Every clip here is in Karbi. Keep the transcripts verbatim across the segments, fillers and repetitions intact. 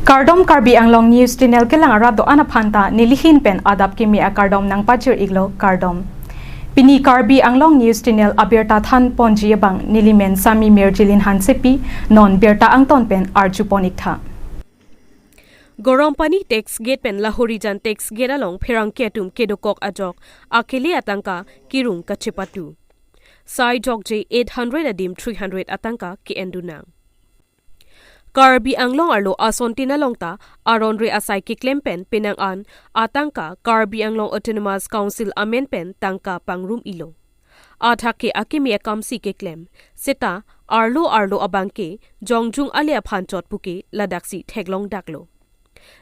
Kardom, Karbi Anglong News Channel kelang arat do-an aphan ta nelihin pen adap kimi akardom nangpachir-iklo, kardom. Pini Karbi Anglong News Channel abirta than ponji abang nelimen Sami Mirjilin Hansepi, non birta angton pen arju pon-iktha. Gorompani tax gate pen Lahorijan tax gate along pherangke atum kedokok ajok akele atangka kerung kachepatu. Sai jokje eight hundred adim three hundred atangka ke-endun nang. Karbi Anglong arlo asontin along ta aron-re asai keklem pen penang an atangka Karbi Anglong Autonomous Council amen pen tangka pangrum-ilo. Athak ke akimi akamsi keklem, seta arlo arlo abang ke jongjung ale aphan chot puke ladaksi theklongdaklo.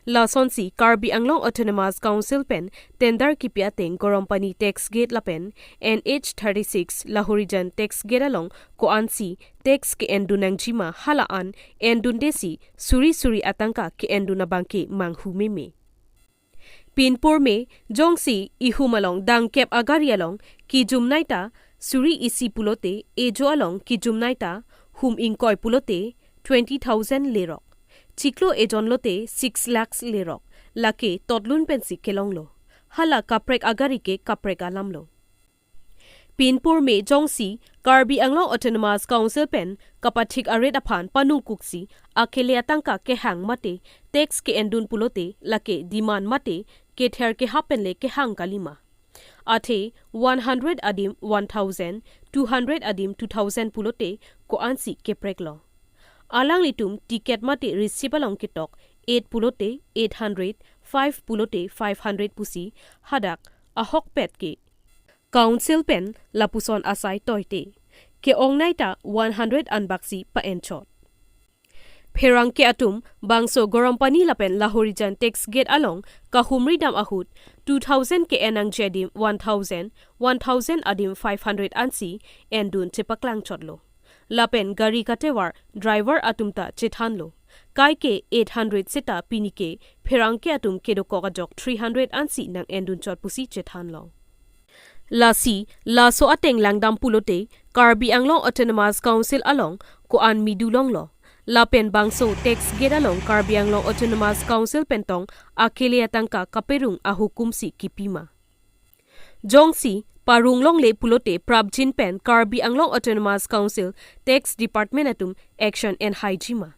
Lasonsi Karbi Anglong Autonomous Council pen tender kipi ateng Gorompani tax gate lapen N H thirty-six Lahorijan tax gate along ko-ansi tax ke-endun nangjima hala an endundesi suri suri atangka ke-endun abang ke manghu meme. Pinpur me jongsi ihum along dangkep agari along kijumnai ta suri isi pulote, ejo along kijumnai ta hum ingkoi pulote twenty thousand lerok. Chiklo ejon lote six lakhs lerok. Lake totlun pensi kelonglo. Hala kaprek agari ke kaprek alamlo. Pinpur me jongsi Karbi Anglong Autonomous Council pen kapathik arit aphan panungkuksi akele atangka kehang mate tax ke-endun pulote lake demand mate kether kehap penle kehang kalima. Athe one hundred adim one thousand, two hundred adim two thousand pulote ko-ansi kepreklo. Alanglitum ticket mate receipt along ketok eight pulote eight hundred, five pulote five hundred pusi hadak ahokpet ke Council pen lapuson asai toite. Ke-ongnai ta one hundred anbaksi pa-enchot. Pherangke atum bangso Gorompani lapen Lahorijan tax gate along kahumri dam ahut two thousand ke-en nangji adim one thousand, one thousand adim five hundred ansi endun chepaklangchotlo. Lapen gari katevar driver atum ta chethanlo. Kaike eight hundred seta pini ke pherangke atum kedokok ajok three hundred ansi nang-endunchot pusi chethanlo. Lasi laso ateng langdam pulote Karbi Anglong Autonomous Council along ko-an midu longlo. Lapen bangso tax gate along Karbi Anglong Autonomous Council pen tong akele atangka kaperung ahukumsi kipima. Jongsi parung longle pulote prapjin pen Karbi Anglong Autonomous Council tax department atum action enhaijima.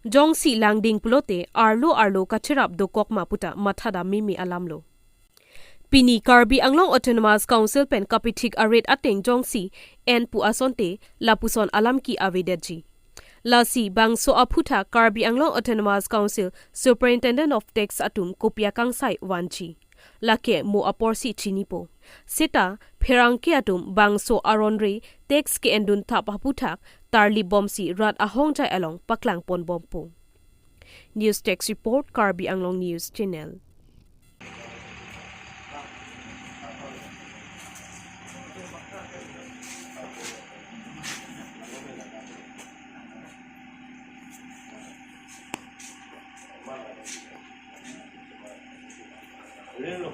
Jongsi langding pulote arlo arlo kacherap dokokma puta mathadam meme alamlo. Pini Karbi Anglong Autonomous Council pen kapathik arit ateng jongsi en pu asonte lapuson alam ke-avedetji. Lasi bangso aphuthak Karbi Anglong Autonomous Council Superintendent of Tax atum kopi akangsai vanji, lake mo aporsi chinipo. Seta pherangke atum bangso aron-re tax ke-endun thap aphuthak tarlip bomsi rat ahongjai along paklang pon bompo. News Desk Report, Karbi Anglong News Channel. ले लो,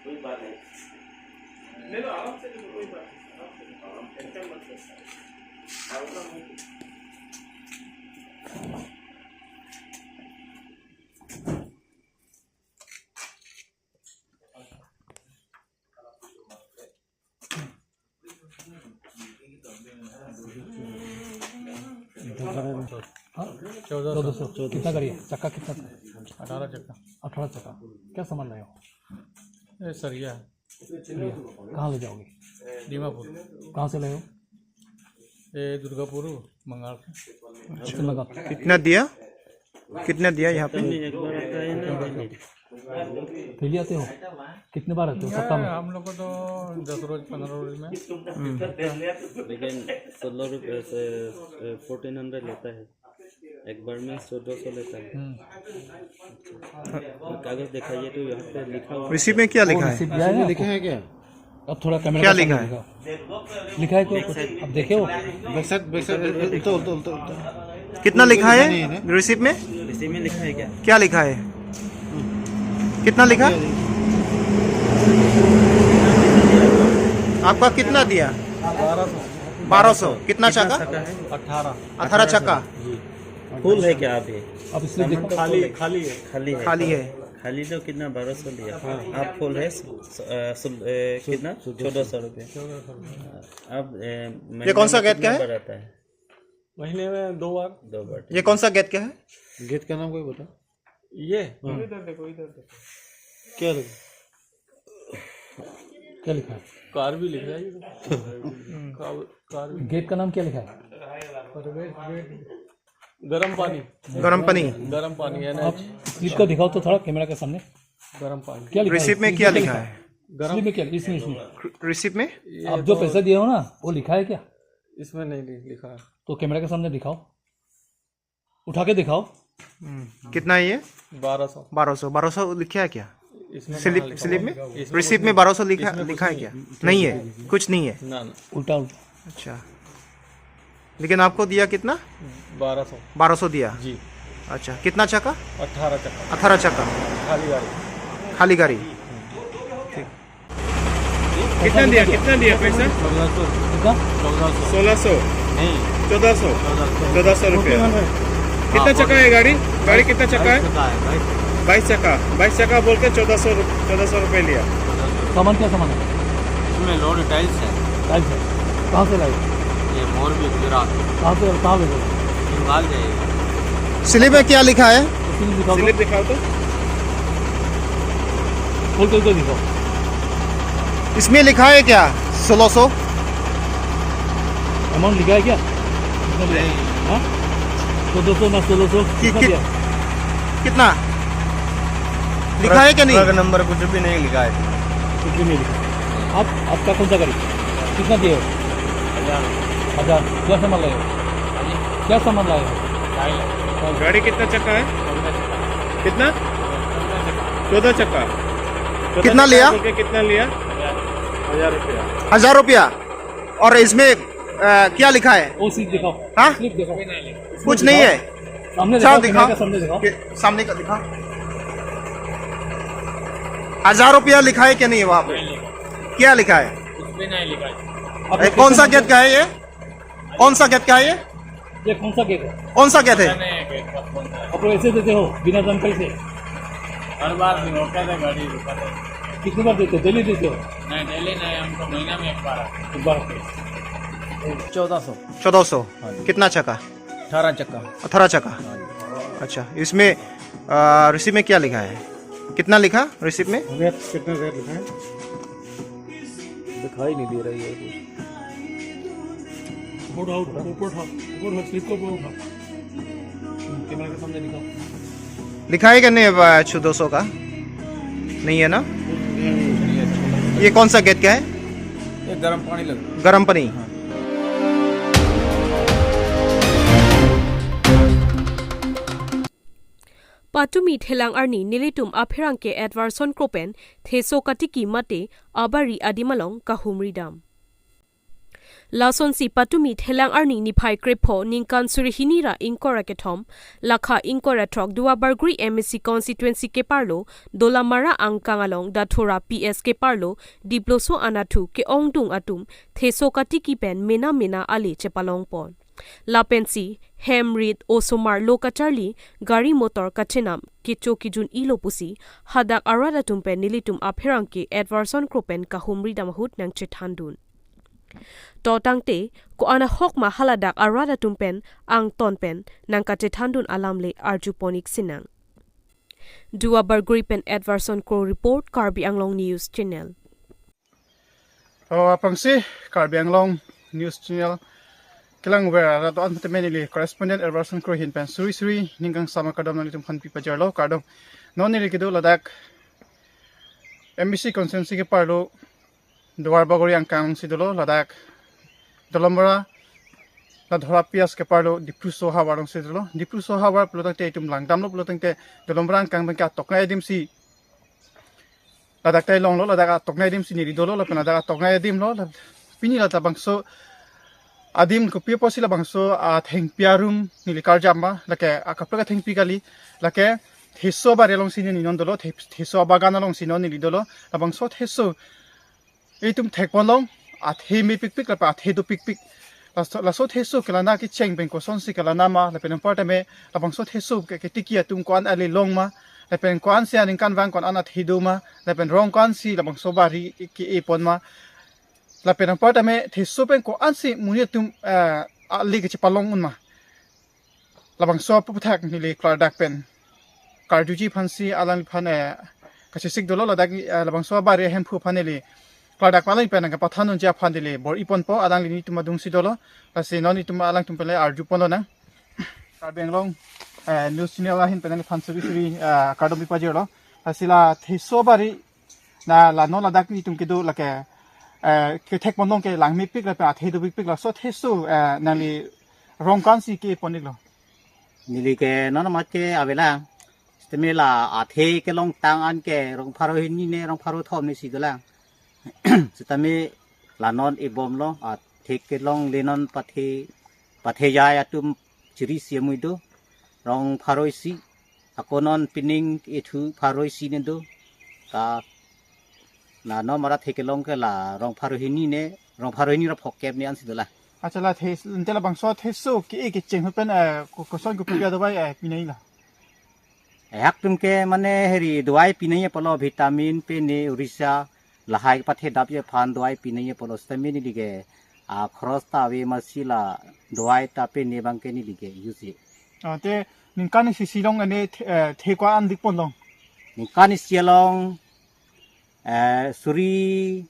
कोई बात नहीं। ले लो, आराम से ले लो, कोई बात नहीं। आराम से ले लो, टेंशन मत लो। आराम से। हाँ? चौदह सौ। चौदह सौ। कितना गाड़ी है? चक्का कितना था? अठारह चक्का। अठारह चक्का। क्या सामान लाए हो? ये सरिया। सरिया। कहाँ ले जाओगे? दीमापुर। कहाँ से लाए हो? ये दुर्गापुर, मंगाल से। अच्छा, लगा। कितना दिया? कितना दिया यहाँ पे? नहीं, एक बार आता है ना, नहीं, नहीं। डेली आते हो? कितने बार आते हो सप्ताह में? हम लोग को तो दस रोज, पन्द्रह रोज में। हम्म। लेकिन सोलह रुपये से, ए, फोर्टीन हंड्रेड लेता है। एक बार में चौदह सौ लेता है। हम्म। कागज दिखाइए तो यहाँ पे लिखा हुआ है। रिसीप्ट में क्या लिखा है? रिसीप्ट दिया है ना आपको? लिखा है क्या? अब थोड़ा कैमरा क्या के सामने लिखा है? दिखाओ। लिखा है कोई कुछ? अब देखे हो? बैक साइड, बैक साइड, उल्टा, उल्टा, उल्टा, उल्टा। कितना लिखा है नहीं, नहीं। रिसीप्ट में? रिसीप्ट में लिखा है क्या? क्या लिखा है? कितना लिखा? आपका कितना दिया? बारह सौ। बारह सौ। कितना चक्का? अठारह। अठारह चक्का? जी। फुल है क्या अभी? आप इसलिए देखो। खाली, खाली है। खाली है। खाली है। खाली तो कितना, बारह सौ लिया। हाँ। आप फुल है, स-, अ, सुल-, ए, कितना? चौदह सौ रुपये। अब, ए, ये कौन सा महीने में गैस का कितना है? बार आता है? महीने में दो बार। दो बार। ये कौन सा गैस का है? गैस का नाम कोई बता। ये? हाँ। इधर देखो, इधर देखो। क्या लिखा? क्या लिखा है? कार्बी लिखा है ये तो। कार्बी, कार्बी। गैस का नाम क्या लिखा है? गरम पानी। गरम पानी। गरम पानी है ना। आप स्लिप का दिखाओ तो थोड़ा कैमरा के सामने। गरम पानी। क्या लिखा है? रिसिप्ट में क्या लिखा है? गरम स्लिप में क्या? इसमें, इसमें। रिसिप्ट में? ये आप जो तो पैसा दिए हो ना, वो लिखा है क्या? इसमें नहीं लि-, लिखा है। तो कैमरा के सामने दिखाओ, उठा के दिखाओ। हम्म। कितना है ये? बारह सौ। बारह सौ, बारह सौ लिखा है क्या? इसमें स्लिप, कहाँ लिखा स्लिप हुआ? में? इसमें रिसिप्ट कुछ में नहीं। बारह सौ लिखा, इसमें कुछ लिखा है नहीं। क्या? कुछ नहीं है, नहीं। कुछ नहीं है। ना, ना। उल्टा, उल्टा। अच्छा, लेकिन आपको दिया कितना? बारह सौ। बारह सौ दिया? जी। अच्छा, कितना चक्का? अठारह चक्का। अठारह चक्का। खाली गाड़ी। खाली गाड़ी। ठीक। कितना दिया, कितना दिया पैसा? चौदह सौ। कितना? चौदह सौ। सोलह सौ? नहीं। चौदह सौ? चौदह सौ। चौदह सौ रुपया। हाँ, कितना चक्का है गाड़ी? गाड़ी कितना चक्का है? बाईस चक्का है, बाईस। बाईस चक्का। बाईस चक्का बोल के चौदह सौ रुप-, चौदह सौ रुपये लिया। सामान क्या सामान है? इसमें लोड टाइल्स है। टाइल्स है। कहाँ से लाए? ये मोरबी, गुजरात। कहाँ से, कहाँ भेजा? बंगाल जाएगा। स्लिप में क्या लिखा है? स्लिप दिखाओ तो। स्लिप दिखाओ तो। खोल, खोल के दिखाओ। इसमें लिखा है क्या सोलह सौ? अमाउंट लिखा है क्या? कितना दिया? नहीं। हाँ? चौदह सौ ना सोलह सौ? कि-, कितना कि-, दिया? कितना? लिखा है क्या नहीं? ट्रक नंबर कुछ भी नहीं लिखा है। कुछ भी नहीं लिखा। आप, आपका कौन सा गाड़ी? कितना दिए हो? हजार। हजार। क्या सामान लाए हो? हाँ जी। क्या सामान लाए हो? टाइल। गाड़ी कितना चक्का है? चौदह चक्का। कितना? चौदह चक्का। चौदह चक्का। चौदह कितना चक्का लिया? बोल के कितना लिया? हजार। हजार रुपया। हजार रुपया। और इसमें, अ, क्या लिखा है? वो स्लिप दिखाओ। हाँ? स्लिप दिखाओ। कुछ नहीं है। सामने अच्छा, दिखाओ, दिखाओ। कैमरा के सामने दिखाओ। के-, सामने का दिखाओ। हजार रुपया लिखा है क्या नहीं वहाँ पे? नहीं लिखा। क्या लिखा है? कुछ भी नहीं लिखा है। अरे, कौन सा गैस का है ये? कौन सा गैस का है ये? ये कौन सा गैस है? कौन सा गैस है? पता नहीं है गैस का कौन सा है। आप लोग ऐसे देते हो, बिना जानकारी से? हर बार नहीं, रोका था गाड़ी, रुका था। कितनी बार देते हो? डेली देते हो? नहीं, डेली नहीं, हमको महीना में एक बार आता है। एक बार आता है। चौदह सौ। चौदह सौ। हाँ जी। कितना चक्का? अठारह चक्का। अठारह चक्का। हाँ जी। अच्छा, इसमें, आ, रिसिप्ट में क्या लिखा है? कितना लिखा रिसिप्ट में? रेट, कितना रेट लिखा है? दिखाई नहीं दे रही है कुछ। ऊपर उठाओ, ऊपर उठाओ, ऊपर उठाओ, स्लिप को ऊपर उठाओ। हम्म, कैमरा के सामने दिखाओ। लिखा है क्या नहीं, आ, चौदह सौ का? नहीं है ना? ये कौन सा गैस का है? ये गर्म पानी लग गर्म पानी। हाँ। Patumi thelang arni nelitum apherangke Edwardson Kro pen theso katiki mate abari adim along kahumri dam. Lasonsi patumi thelang arni niphai krepho ningkan suri hini ra ingkoi ra kethom, lakha ingkoi ra throk Duarbagori M A C constituency keparlo Dolamara angkang along Dathora P S keparlo Diploso anatthu ke-ongdung atum theso katiki pen mena mena ale chepalongpon. Lapensi hem rit osomar lo kacharli gari motor kachenam kecho kejun-ilo pusi hadak arat atum pen nelitum apherangke Edwardson Kro pen kahumri dam ahut nangchethandun. To tangte, ko-an ahok ma haladak arat atum pen angton pen nangkachethandun alam le arjupon-ik sinang. Duarbagori pen Edwardson Kro report, Karbi Anglong News Channel. O, aphrangsi Karbi Anglong News Channel kelangver arat do-an temen neli correspondent Edwardson Kro ahin pen suri suri ning kangsam akardom nanglitum aphan pipajarlo, kardom. Non neli kedo ladak M A C constituency keparlo Duarbagori angkang alongsi dolo, ladak Dolamara Dathora P S keparlo Dipluso havar alongsi dolo. Dipluso havar pulo tangte itum langdamlo pulo tangte Dolamara angkang abangke atoknai adimsi ladak ta longlo, ladak atoknai adimsi neli dolo, lapen ladak atoknai adimlo, la-, pini lata bangso adim kopi apotsi labangso athengpi arum neli karjap ma, lake akaprek athengpi kali, lake theso abari alongsi neli non dolo, the-, theso abagan alongsi non neli dolo, labangso theso itum thekponlong, athe mepikpik lapen athe dopikpik. Laso, laso theso kelana kecheng pen kosonsi kelana ma, lapen anparta me labangso theso ke, ketiki atum ko-an ale long ma, lapen ko-ansi aningkanvang ko-an athe do ma, lapen rong ko-ansi labangso abari ke, ke-e pon ma, lapen anparta me theso pen ko-ansi monit atum, eh, ale kachepalong un ma. Labangso aputhak neli klardak pen karjuji aphansi alangliphan, eh, kachesik dolo, ladak, eh, labangso abari ahemphu aphan neli klardak pen alang pen nangkapathan unji aphan neli bor-i ponpo, alangli nelitum adungsi dolo. Lasi non nelitum alangtum pen le arju pon lonang. Karbi Anglong, eh, News Channel ahin pen nangliphan suri suri, eh, kardom pajirlo. Lasi la theso abari na la non ladak nelitum kedo lake, eh, kethek ponlong ke langmepik lapen athe dopikpik, laso theso, eh, nangli rong ko-ansi ke-e pon-iklo? Neli ke non amat ke avelang. Sitame la athe kelongtang an ke rong pharo hini ne rong pharo thom ne si dolang. Sitame la non e bomlo, athe kelongle non pathe, pathe jai atum chiri si amui do. Rong pharo isi. Ako non pining ethu pharo isi ne do. Ta la non amat athe kelong ke la rong pharo hini ne, rong pharo hini ra phongkep ne ansi dolang. Achala the, ante labangso theso ke-e kecheng pen, eh, ko-, koson kopi adovai, eh, pinai la? Eh, hak atum ke mane heri dovai pinai apotlo, vitamin pene, uric lahai pathe dapji aphan dovai pinai apotlo, sitame neli ke, ah, khoros ta ave amatsi la dovai ta pene abang ke neli ke use-e. Oh, te ningkan isi si along ane the, eh, the ko-an dik ponlong? Ningkan isi along, eh, suri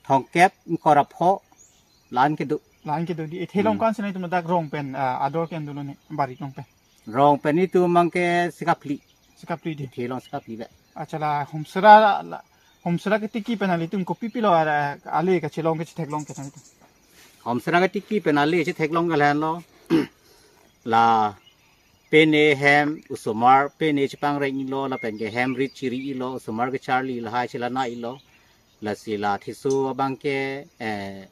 thomkep ingkoi ra pho la-an kedo. La-an kedo di. Ethe along Hmm. ko-ansi nelitum dak rong pen, ah, ador ke-en dolo ne, abari along pen? Rong pen itum abang ke sikapli. Sikapli di. Ethe along sikapli be. Achala homsera la, homsera ketiki pen nanglitum kopi pilo, ah, ale kachelong kachetheklong ke nanglitum? Homsera ketiki pen ale chetheklong ke lahenlo. La pene hem osomar pene chepangreng-iklo, lapen ke hem rit chiri-iklo, osomar kecharli lahai chelana-iklo. Lasi la theso abang ke, eh,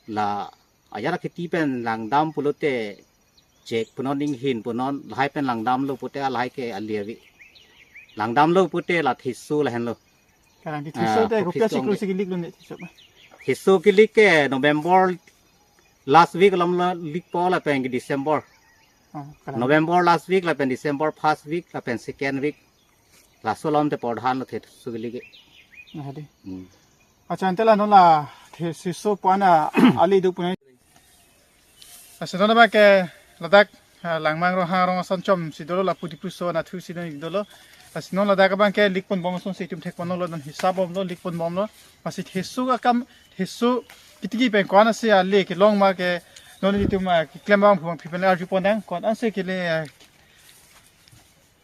la ajat akheti pen langdam pulote chek punon, inghin punon, lahai pen langdamlo pute lahai ke ali ave. Langdamlo pute la theso lahenlo. Kalang di theso Ah, te kopi office si along kroi ke. Si keliklo ne theso? Theso kelik ke November last week alom lo likpo lapen ke December. Oh, kalang. November last week lapen December first week lapen second week. Laso alom te pordhan lo theso kelik ke. Nah, di. Hmm. Accha, ante la non la the-, theso pu-an ale do pu nai. Lasi non abang ke ladak, ah, Langmang Ronghang arong ason chomsi dolo, lapu Dipluso anatthu si don dolo. Lasi non ladak abang ke lik ponbom asonsi itum thek ponlonglo, non hisap bomlo, lik ponbomlo. Lasi theso akam, theso ketiki pen ko-ansi ale kelong ma ke non itum, ah, keklem abangphu abangpi pen arju ponnang, ko-ansi kele, ah,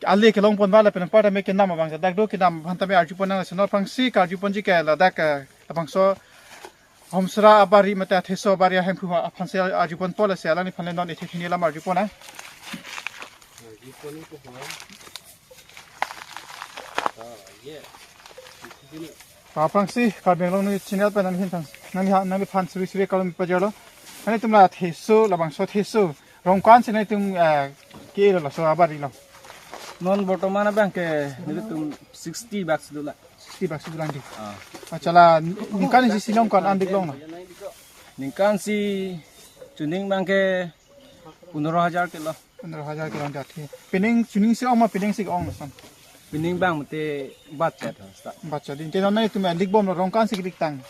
ale kelong pon ba lapen anparta me kenam abang jadak do, kenam aphan tame arju ponnang, lasi non aphrangsi karju ponji ke ladak, eh, labangso homsera abari mate theso abari ahemphu aphansi arju ponpo, lasi alangliphan le non ethe hini alam arju ponnang. Aphrangsi Karbi Anglong News Channel pen nanghin thang, nangli ha, nangliphan suri suri kardom pajirlo. Nanglitum la theso, labangso theso rong ko-ansi nanglitum, eh, ke-elo laso abari along? Non bortoman abang ke nelitum sixty bag si dolang. Sixty bag si dolang di. Ah. Accha, la ningkan isi si along ko-an dik longlo? Ningkan isi chuning abang ke pondro hajar kelo. Pondro hajar kelo jat he. Pining chuning si ong ma pining si ong lason? Pining abang mate batchet ha sa. Batchet di. Ante non nanglitum lik bomlo, rong ko-ansi keliktang?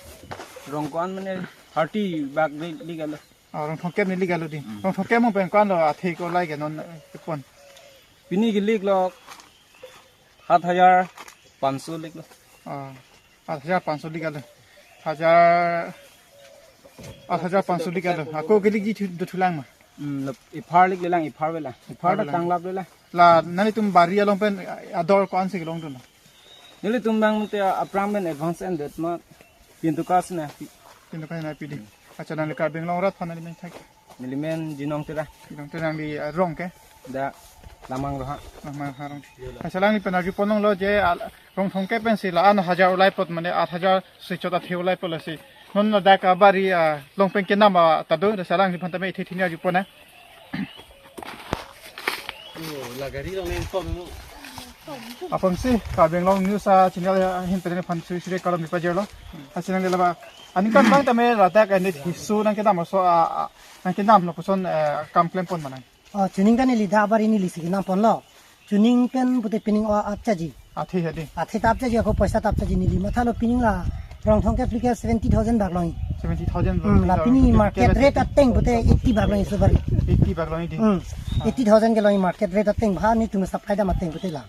Rong ko-an mane thirty bag lik, lik alo. Oh, rong thomkep ne lik alo di. Hmm. Rong thomkep mo pen ko-an lo athe ko lai ke non, eh, pon? Pini keliklo, hat hajar panso liklo. Oh, hat hajar panso lik alo. Hajar, hat hajar panso lik alo. Ako kelikji thu, dothulang ma? Hmm, lep-, ephar liklelang, ephar avelang. Ephar ephar ta avelang. Tanglap lelang. La nanglitum bari along pen ador ko-ansi kelong dun? Nelitum abang te aphrang pen advance endet ma pintu kas na pi. Pintu kas na pi di. Accha, nangli Karbi Anglong arat aphan nangli men thak? Neli men Jinong Terang. Jinong Terang di, ah, rong ke? Dak Langmang Ronghang. Langmang Ronghang rong. Accha, alangli pen arju ponlonglo je, ah, rong thomkep pensi la-an hajar ulai plot mane aat hajar si chot athe ulai plot lasi. Non ladak abari, ah, along pen kenam, ah, ta do, lasi alangliphan tame ethe hini arju ponnang. Oh, la gari along le kom mo. Aphrangsi Karbi Anglong News a channel ahin pen neliphan suri suri kardom pajirlo. Lasi nangli laba aningkanvang tame ladak anit hisu nangkedam aso a, a, nangkedam lapuson, eh, kam klempon ma nang? Oh, chuning kan neli dak abari nelisi kenamponlo. Chuning pen pute pining o apchaji. Athe hedi. Athe ta apchaji ako poisa ta apchaji, neli mathalo pining la Rongthong ke aplike seventy thousand bak longji. Seventy thousand. Hmm, la pini market rate ateng pute eighty bak longji subari. Eighty bak longji di. Hmm. Eighty thousand ke longji market rate ateng, bha netum supply dam ateng pute la.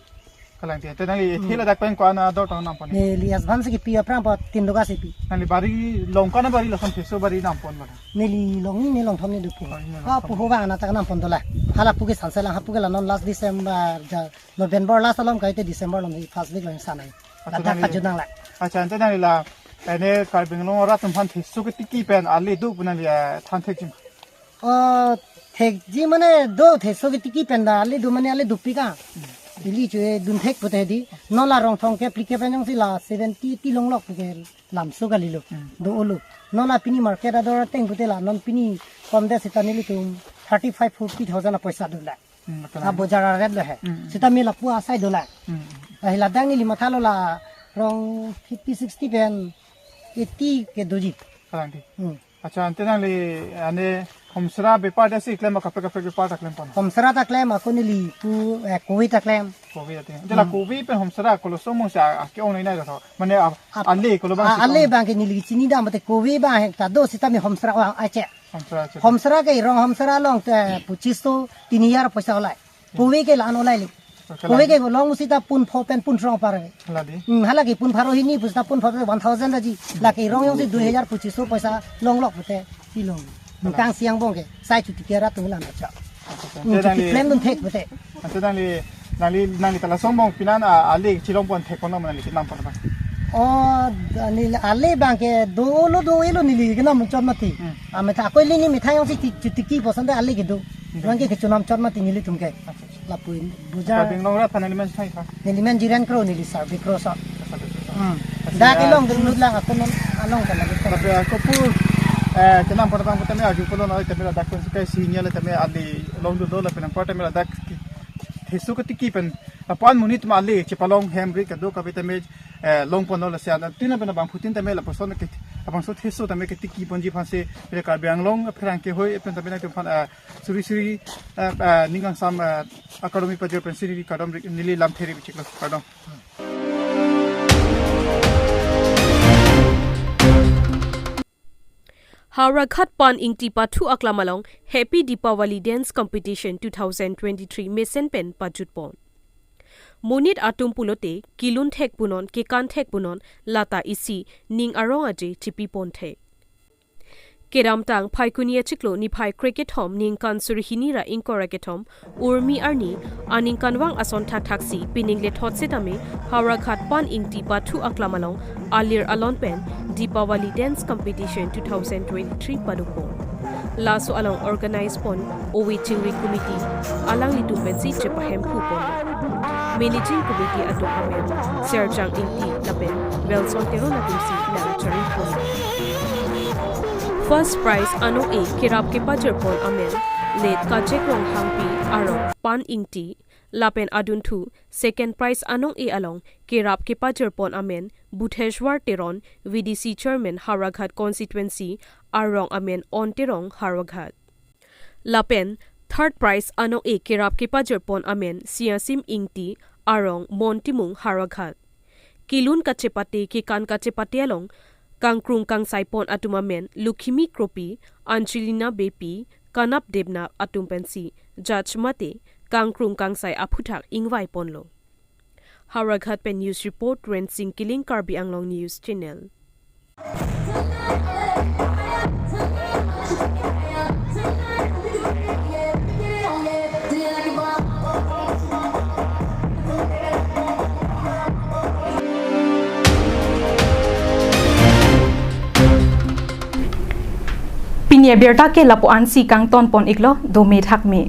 Kalang ti. Te nangli, hmm, athe ladak pen ko-an ador tang nampon? Neli advance kepi aphrang po tin doka si pi. Nangli bari long ko-an abari lason theso bari nampon ma? Neli longni, ne longthom ne dopo. Oh, ne longthom. Ha pu ho bang ana ta nampon dola. Hala pu ke sanse lang, ha pu ke la non last December, ja, November last alom kai te December alom first week lang sanai. Accha, ladak nangli kajut nang la. Accha, ante nangli la, ene Karbi Anglong arat atum aphan theso ketiki pen ale do pu nangli, eh, than thekji ma? Oh, thekji mane do, theso ketiki pen ta ale do mane ale dopik a. Ili chu-e dun thek pute di. Non la Rongthong ke aplike pen jongsi la seventy eighty longlok puke lamso kalilo. Hmm. Do-olo. Non la pini market ador ateng pute la non pini komde seta nelitum thirty five forty thousand apoisa dola. Hmm, betul. A bojar a rate lo he. Hmm. Seta me lapu asai dola. Hmm. Ahi ladak neli mathalo la rong fifty sixty pen eighty ke doji. Kalang ti. Hmm. Accha, ante nangli ane homsra bepar dasi klem, kaprek kaprek bepar ta klempon? Homsra ta klem, ako neli pu, eh, kove ta klem. Kove ta klem. Ante la, hmm, kove pen homsra koloso mo sa ake-ong nai nai tho. Mane a-, ap-, ale kolo bang a-, si ale kong? Bang ke neli chini dam te kove bang hek ta do seta me homsra o ache. Homsra ache. Homsra ke rong homsra long te pochis so tini hajar poisa olai. Kove ke la-an olai le. Oke, kove lagi. Ke long seta pun pho pen pun throng par. Lagi. Hmm, hala ke pun pharo hini puseta pun pho pen one thousand aji. Lake rong jongsi dui hajar pochis so poisa longlok pute. Ilong. Lagi. Kang siang bong ke. Sai chuti kera tu lan acha. Oke, hmm, ante chuti nangli, klem dun thek pute. Ante nangli, nangli, nangli ta lason bong pinan a, ale chilongpon thekpon ma nangli kenampon ma? Oh, neli ale bang ke dolo do-elo neli kenam chot mati. Hmm. Ametha ako ili ni methang jongsi ti-, chuti ki poson ta ale kedo. Hmm. Bang ke kechonam chot mati nelitum ke. Accha, accha. Lapu-in bojar. Karbi Anglong arat aphan nangli men sai tha? Neli men Jiren Kro, neli Sarbi Kro so. Sarbi Kro so. Hmm. Accha, dak ah, ilong denglut lang ako non along kan lagi. Tapi ako pu, eh, kenampon abang tame arju pulo na tame ladak pen sukai sinyal tame ali long dolo lapen angkor tame ladak ki-, theso ketiki pen lapu-an monit ma ale chepalong hem ri kado kave tame, eh, longponlo lasi an tina pen abangphutin tame lapuson ke abangso theso tame ketiki ponji aphansi pele Karbi Anglong apherangke hoi pen tame nangtum aphan, eh, suri suri, eh, eh, ning kangsam, eh, akardom pajir pen suri kardom ri-, neli lamthe ri bichiklo kardom. Howraghat Pan Ingti pathu aklam along Happy Deepavali Dance Competition two thousand twenty-three mesen pen pajutpon. Monit atum pulote kelun thek punon, kekan thek punon, lata isi ning arong aje chipipon thek. Kedamtang Phaikuni achiklo niphai krekethom ningkan suri hini ra ingkoi ra kethom Urmi arni aningkanvang ason thakthaksi pining lethot setame Howraghat Pan Ingti pathu aklam along alir alon pen Deepavali Dance Competition two thousand twenty-three padopon. Laso along organize pon Ove Chingri Committee alanglitum pensi chepahemphupon. Managing Committee atum amen Serjang Ingti lapen Welson Teron atumsi nangcharipon. First prize anong-e kerap kepajirpon amen Late Kachek Ronghangpi arong Pan Ingti lapen adunthu second prize anong-e along kerap kepajirpon amen Butheshwar Teron, V D C Chairman Howraghat Constituency arong amen On Terong Howraghat. Lapen third prize anong-e kerap kepajirpon amen Siasim Ingti arong Mon Timung Howraghat. Kelun kachepate kekan kachepate along kangkrung kangsaipon atum amen Lukhimi Kropi, Angelina Beypi, Kanap Debna atum pensi judge mate kangkrung kangsai aphuthak ingvaiponlo. Howraghat pen news report Rensing Killing, Karbi Anglong News Channel. Pini abirta ke lapu-ansi kangtonpon iklo, dome thakme.